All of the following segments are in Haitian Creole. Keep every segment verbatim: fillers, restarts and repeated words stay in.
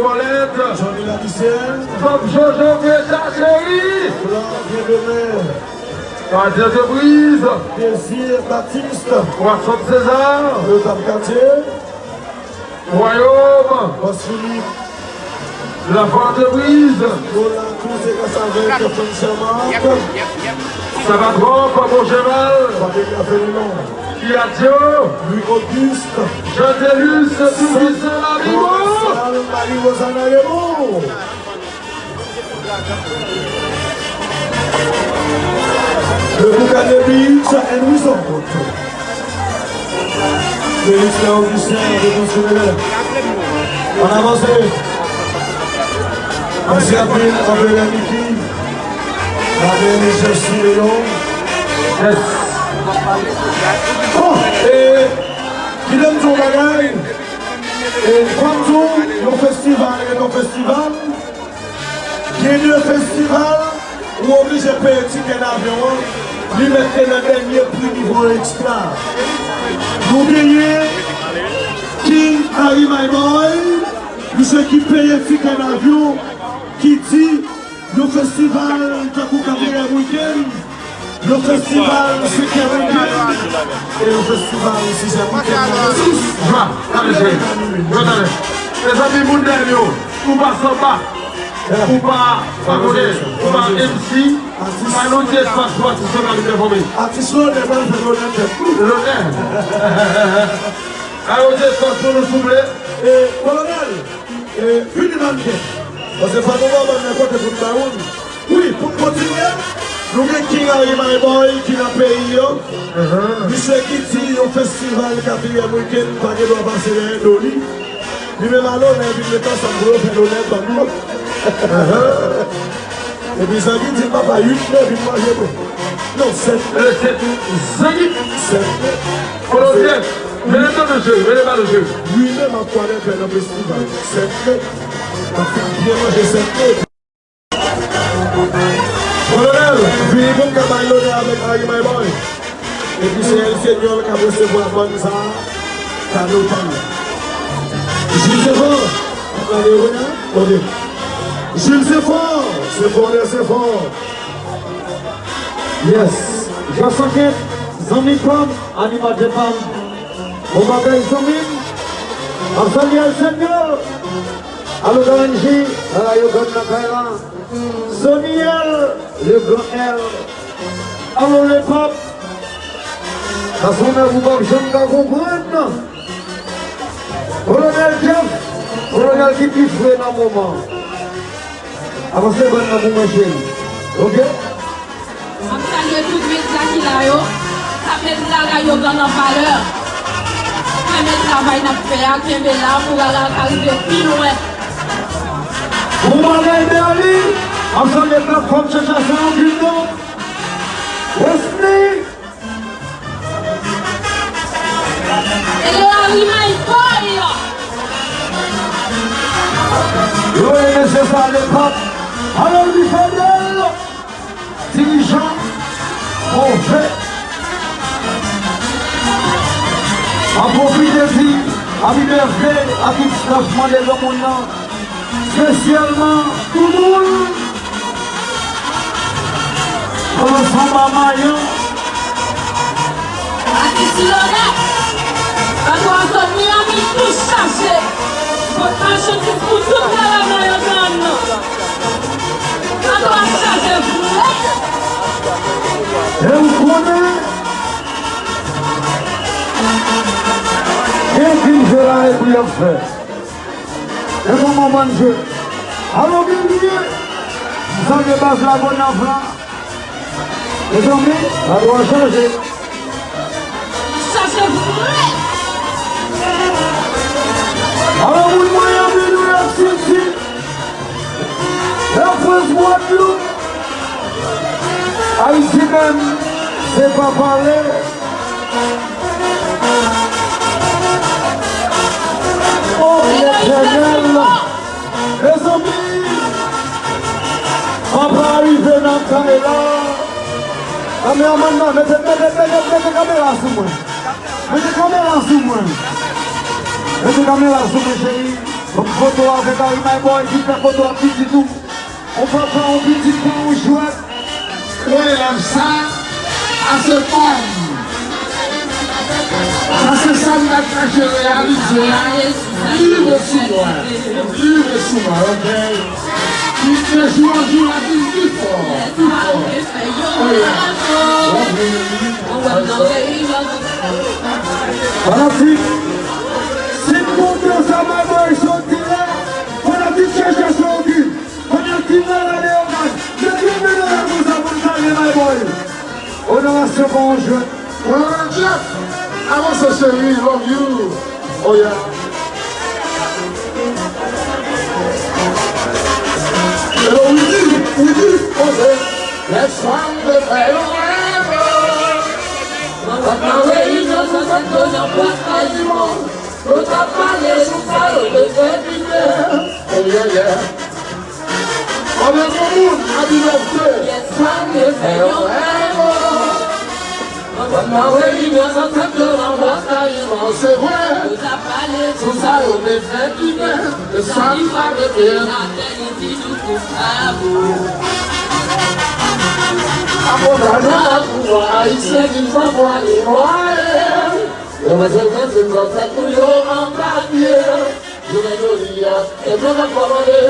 Bòlèt. Johnny Lavisière. Bob Jojo Greta Cheri. Blanc Bien Demain. Gardien de Brise. Désir Baptiste. Wasson César. Notable Cartier. Wayòm. Boss Philippe. Lavan de Brise. Roland Cruz et Casavet, Francia Marc. Sabatròp, Bojeval. Fabien Café Léon. Kiadio. Louis Auguste. Jean Delus, Toubisan, Lalimo. Provençal, Marie Rosanna Raymond. Le Boucané Beach and Resort. Félix Augustin, réponse. Ann avanse. Mèsi anpil, Anperè Mickey. Amen, Jesse Léon. Yes. Bon, e, kite m di w bagay. E, fò m di w, yon festival ret yon festival. Gen de festival, ou oblije peye tikè n avyon an, li mèt te nan dènye pri nivo ekstra. Nou genyen King Harry My Boy, misye ki peye tikè n avyon, ki di yon festival tankou katriyèm wikenn, yon festival senkyèm wikenn e yon festival sizyèm wikenn nan sis. Jwa, talè cheri. Jwa, talè. Mezanmi, moun dèyè m yo, ou pa sanba, ou pa, pa konnen, ou pa M C, pa nou ti espas pou atis yo ka vin pèfòme. Atis yo, lè pral fè lonè tèt nou. Lonè. Ayo ti espas pou nou, souple. E, Kolonèl, E, vini manken. Paske fò nou ba bann nan kote pou n ba ou l. Wi, pou n kontinye, nou gen King Harry My Boy ki nan peyi yo. Misye ki di yon festival katriyèm wikenn pa gen dwa pase dèyè do li. Li menm a lonè vin met ansanm pou yo fè lonè ban nou. Epi Zangi di, "Papa, uit mè, vin manje tou." Non, sèt mè. Sèt mè. Zangi. Sèt mè. Kolonèl, mete nan jeu, mete pa nan jeu. Uit mè, m ap kwalè fè nan festival. Sèt mè. M ap fin byen manje sèt mè. Kolonèl, vini pou n ka bay lonè avèk Harry My Boy. Epi se El Señor k ap resevwa bann sa a, kado pa l. Jules Effort, ap gade wi a? Ok. Jules Effort, se fò, se fò. Yes. Jean Sanket, zanmi pa m, animatè pa m. Bon bagay, zanmi m. M ap salye El Señor. Alo, Karenji, Rayogan nan kay la. Soniel, le grand L. Alo, le pap. Sa se yon nèg ou p ap janm ka konprann. Kolonèl Jeff, kolonèl ki pi fre nan moman. Avanse bann nan pou mwen, cheri. Ok? M ap salye tout medya ki la yo, k ap met Rayogan an valè. Renmen travay n ap fè a, kenbe la pou Rara ka rive pi lwen. Bon bagay, Berly! M ap salye platfòm Chacha San Anpil non. Wesley! E le Harry My Boy! Wi, mesye, sa le pap. Alo, Louis Fedel! Dirijan move. An pwofite di happy birthday a tout staff Mande Granmoun nan, espesyalman Toumoul. Kòmanse anba Mayan. Atis lonè. Bato a sot Miami tou chaje. Pot machandiz pou tout karavay an nan. Bato a chaje vre. E ou konnen, gen kin jwe la epi y ap fè. E kòman bann jwe? Alo, byen, byen. Sa gen baz la, bon nan flan. Mezanmi, bato a chaje. Chaje vre. Alo, moun Miami, New York City, Lafrans, Gwadloup, Ayiti menm, se pa pale. O Letènèl! Mezanmi, papa a rive nan kay la. Kameramann nan, mete, mete, mete, mete kamera sou mwen. Mete kamera sou mwen. Mete kamera sou mwen, cheri. Yon foto avèk Harry My Boy ki fè foto ak pitit ou. Yon papa, yon pitit, pran yon jwèt. Mwen lèv sa, a se fanm. Sa se sa m ta chache reyalize a. Li rive sou mwen. Li rive sou mwen, oke? Li de jou an jou, l ap vin pi fò, pi fò. Oye. Fanatik, si m montre sa My Boy soti la, fanatik chèche soti. Fanatik la, la Leyogàn, mete men nan men konsa pou n salye My Boy. Onorasyon pa yon jwèt. Onorasyon Jeff, avanse cheri, love you. Oh yeah. Hello, Widi, Widi, poze. Lè swa m te fè yon rèv. Mwen wè nan reyinyon, sa fèt yo nan bwat Kayimò. Nou t ap pale sou sa yo te fè pi byen. Oh yeah, yeah. Mwen wè yon moun a di lèv te. Lè swa m te fè yon rèv. Mwen wè li nan zantèt yo nan bwat Kayimò, se vre. Yo t ap pale sou sa yo te fè pi byen. E sa li pa rete. Akonpanye nan pouvwa ayisyen ki fè vwa li nwa. Yo bezwen mete zantèt nou yo anba pye. Jounen jodi a, e mwen k ap kòmande.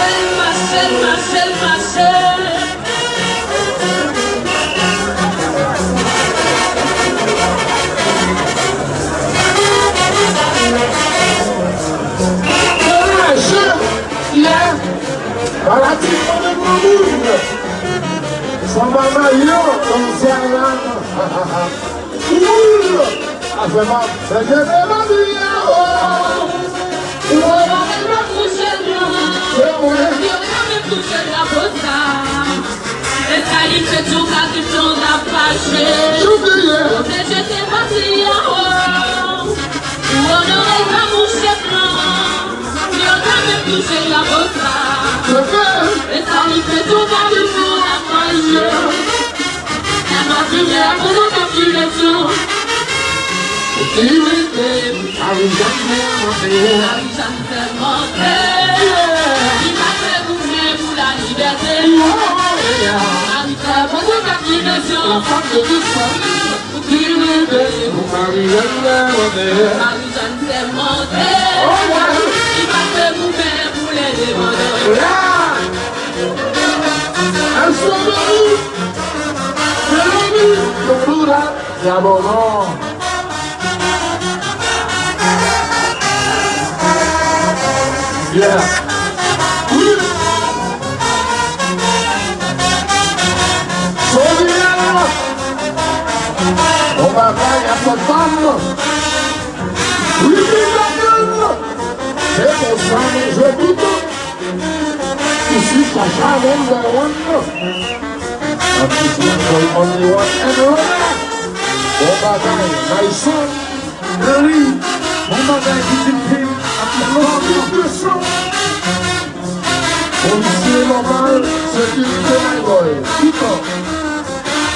L mache, l mache, l mache. L mache, yeah. Fanatik mwen menm nan moun. Sanba mayo, konsa la. Afè m ap fè kè devan li a, o. Ou wè bagay m ap touche l non. Se mwen. Yo pa menm touche drapo sa. E sa li fè tou ka kesyon t ap fache. Yo te jete pati a, o. Ou onore granmoun chèf lan. Yo pa menm touche drapo sa. Se vre. E sa li fè tou ka kesyon t ap fache. Nan mafya pou nou kontinasyon. Ki rete Marijàn fè mande. Marijàn fè mande. Li pa fè goumen pou lalibète. Marijàn pou nou kontinasyon. Ki rete pou Marijàn fè mande. Marijàn fè mande. Li pa fè goumen pou lendepandans. Èske nou Melody, Doudou la, Diabono. Yeah. Wi. Sonia. Bon bagay, ap fè fanm. Wi, wi, wi, wi. Se konsa nou jwe toutan. Ici, Chacha number one. And this one for only one and only. Bon bagay, my son. Wi, bon bagay, pitit fi. Polisye nòmal, sekirite, my boy. Pito.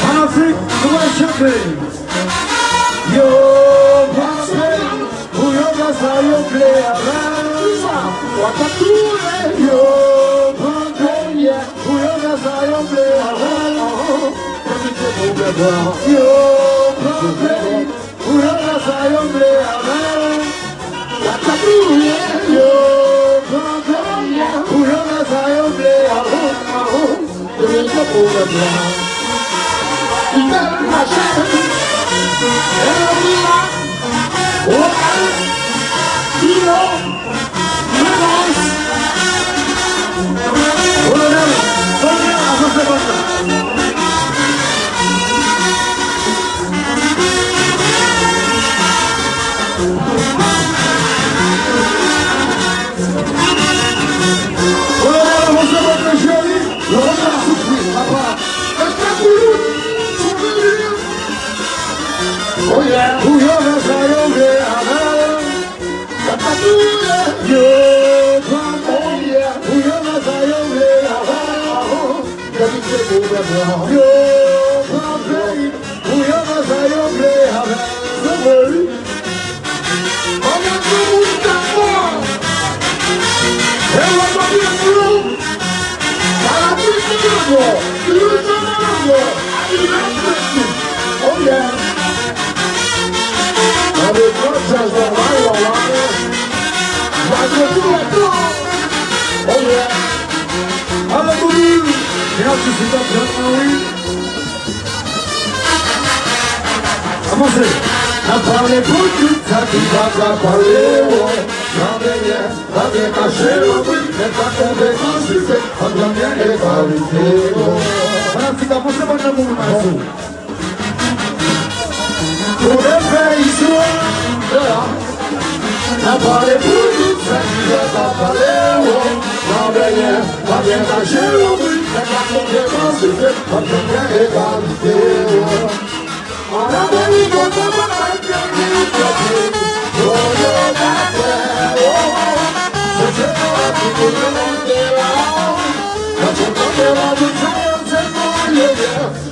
Panafrik, nou pral chante. Yo, panafrik. Pou yo fè sa yo vle avè l. Yo pa touye. Yo pran peyi. Pou yo fè sa yo vle avè l. Yo pran peyi. Pou yo fè sa yo vle avè l. Yo pran peyi. Pou yo fè sa yo vle avè l. Yo vin fè pwoblèm la. Li fè l mache. E yo vin la. Wòl. Kilo. Menas. Kolonèl. Kolonèl, avanse bòs la. Kolonèl, avanse bòs la, cheri. Lòt la soufri, papa. Mete koulout sou Lili. Oh yeah. Pou yo fè sa yo vle avè l. Papa touye. Yo pran, oh yeah. Pou yo fè sa yo vle avè l. Yo pran peyi. Pou yo fè sa yo vle avè l. Se vre, wi. Tande lòt djaz la, la, la, la. Lage tou, lage tou. Oh yeah. Alelouya. Gen atis ki t ap jwenn mwen, wi. Avanse. N ap pale pou tout sa ki pa ka pale, oh. Jan de yè, pa gen kache, oh, wi. Men pa tonbe nan sise, ann jan gen egalite, oh. Fanatik, avanse, ban nan moun maestro. Pou nou fè istwa, yeah. N ap pale pou tout sa ki fèt ap pale, oh. Nan bèyè, pa gen kache, oh, wi. Fèt la monte, panse fèt, pa gen egalite, oh. An Amerik, konsa pa gen egalite, oh, yo pa kwè, oh. Se se la ki pou nou monte la. Nan tout kote la, tout sa yo se nou ye, yeah.